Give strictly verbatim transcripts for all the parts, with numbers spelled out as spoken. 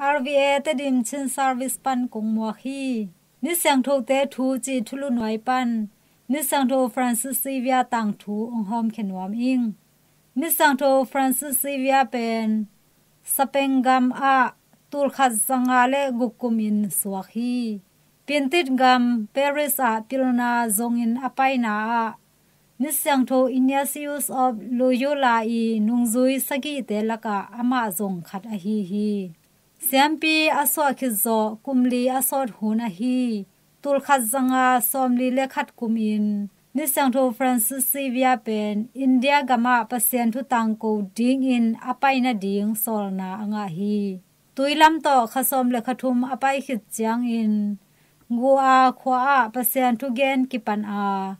R V A Tedim Chin Service pan kong muak hi. Misiangthote thu cih thulu nuai pan Misiangtho Francis Xavier tangthu hong hawmkhia nuam ing. Misiangtho Francis Xavier pen Spain gam ah tulkhat zanga le guk kumin suak hi. Piantit gam Paris ah pilna zongin a paina ah Misiangtho Ignatius of Loyola i nungzui sagihte lakah amah zong khat ahi hi. Siampi a suah khit zawh kum li a sawt hun ahi tulkhat zanga sawmli le khat kumin Misiangtho Francis Xavier pen India gamah Pasian thu tangko dingin a pai nading sawlna a ngah hi. Tuilam tawh kha sawm le kha thum a pai khit ciangin Goa khua ah Pasian thugen kipan a,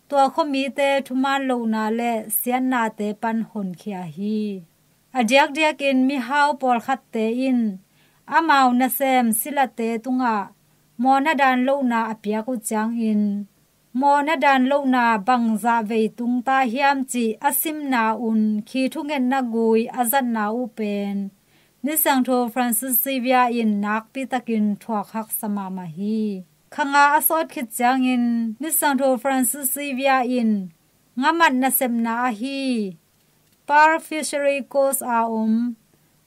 tua khuamite thuman lohna le siatnate pan honkhia hi. A diakdiakin mihau pawlkhatte in amau nasem silate tungah mawhna dan lohna a piak uh ciangin mawhna dan lohna bangzah vei tungta hiam cih a simna un khi thungetna gui a zatna uh pen Misiangtho Francis Xavier in nakpitakin thuak haksa mahmah hi. Kha nga a sawt khit ciangin Misiangtho Francis Xavier in ngamat nasepna ahi Pearl Fishery Coast a om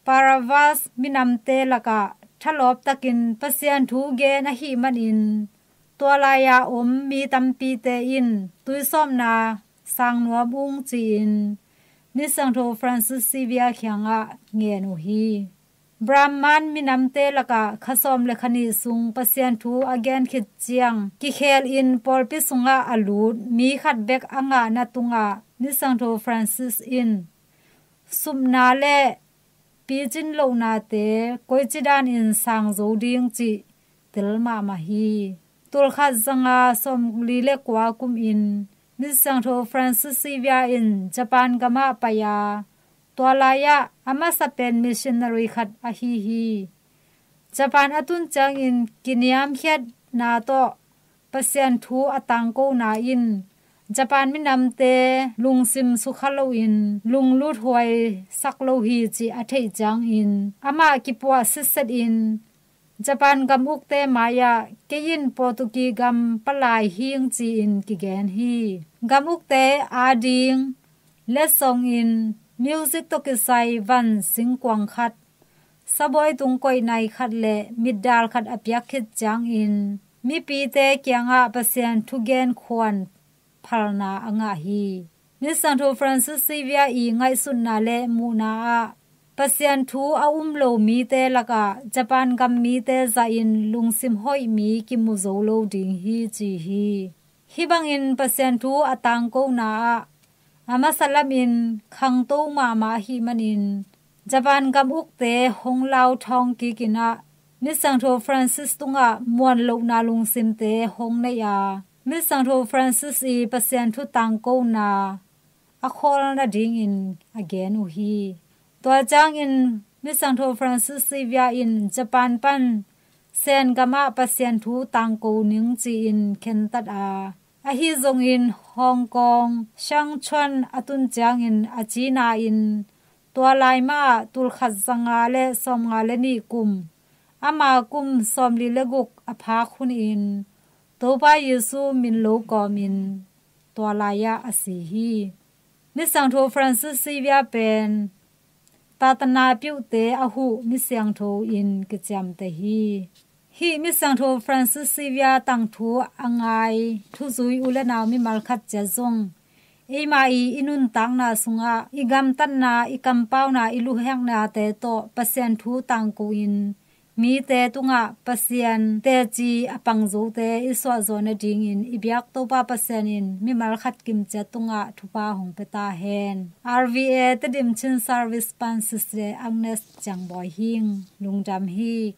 Paravas minamte lakah thalawp takin Pasian thu gen ahih manin tua lai-a om mi tampite in tuisawpna sang nuam ung ci-in Misiangtho Francis Xavier kiangah ngen uh hi. Brahman minamte lakah kha sawm le kha nih sung Pasian thu a gen khit ciang kikhelin pawlpi sungah a lut mi khat bek a ngahna tungah Misiangtho Francis in supna le picin lohnate koici danin sang zo ding cih tel mahmah hi. Tulkhat zanga sawmli le kua kumin Misiangtho Francis Xavier in Japan gamah pai a, tua lai-ah a masa pen missionary khat ahi hi. Japan a tun ciangin kiniamkhiatna tawh Pasian thu a tangkona in Japan minamte lungsim sukha loin lunglut huai sak lo hi cih a theih ciangin amah kipuah sitsetin Japan gam ukte mai-ah kei in Portugi gam palai hing ci-in kigen hi. Gam ukte ading letsongin music tawh kisai van singkuang khat, sabuai tung koihnai khat le mitdal khat a piak khit ciangin mipite kiangah Pasian thugen khuan phalna a ngah hi. Misiangtho Francis Xavier i ngaihsutna le muhna ah Pasian thu a um lo mite lakah Japan gam mite zahin lungsim hoih mi kimu zo lo ding hi ci hi. Hih bangin Pasian thu a tangkona ah a masa lamin khangto mahmah ahih manin Japan gam ukte hong lauthawng kikin ah Misiangtho Francis tungah muanlohna lungsimte hong nei a, Misiangtho Francis i Pasian thu tangkona a khawl nadingin a gen uh hi. Tua ciangin Misiangtho Francis Xavier in Japan pan Sen gamah Pasian thu tangko ning ci-in khentat a, ahi zongin Hong Kong, Sichuan a tun ciangin a cina in tua lai mah ah tulkhat zanga le sawmnga le nih kum, ama kum sawmli le guk a phak hunin Topa Jesu min lo kawmin tua lai-ah a si hi. Misiangtho Francis Xavier pen tatana piuhte a huh misiangtho in kiciamteh hi. Hih Misiangtho Francis Xavier tangthu a ngai thuzui u le nau mimal khat ciat zong eima i i nuntakna sungah i gamtatna, i kampauna, i luheknate tawh Pasian thu tangko in mite tungah Pasian teci a pang zote i suahzawh nadingin i biak Topa Pasian in mimal khat kimciat tungah thupha hong pia ta hen. R V A Tedim Chin Service pan Sister Agnes Ciangbawi hi ing. Lungdam hi.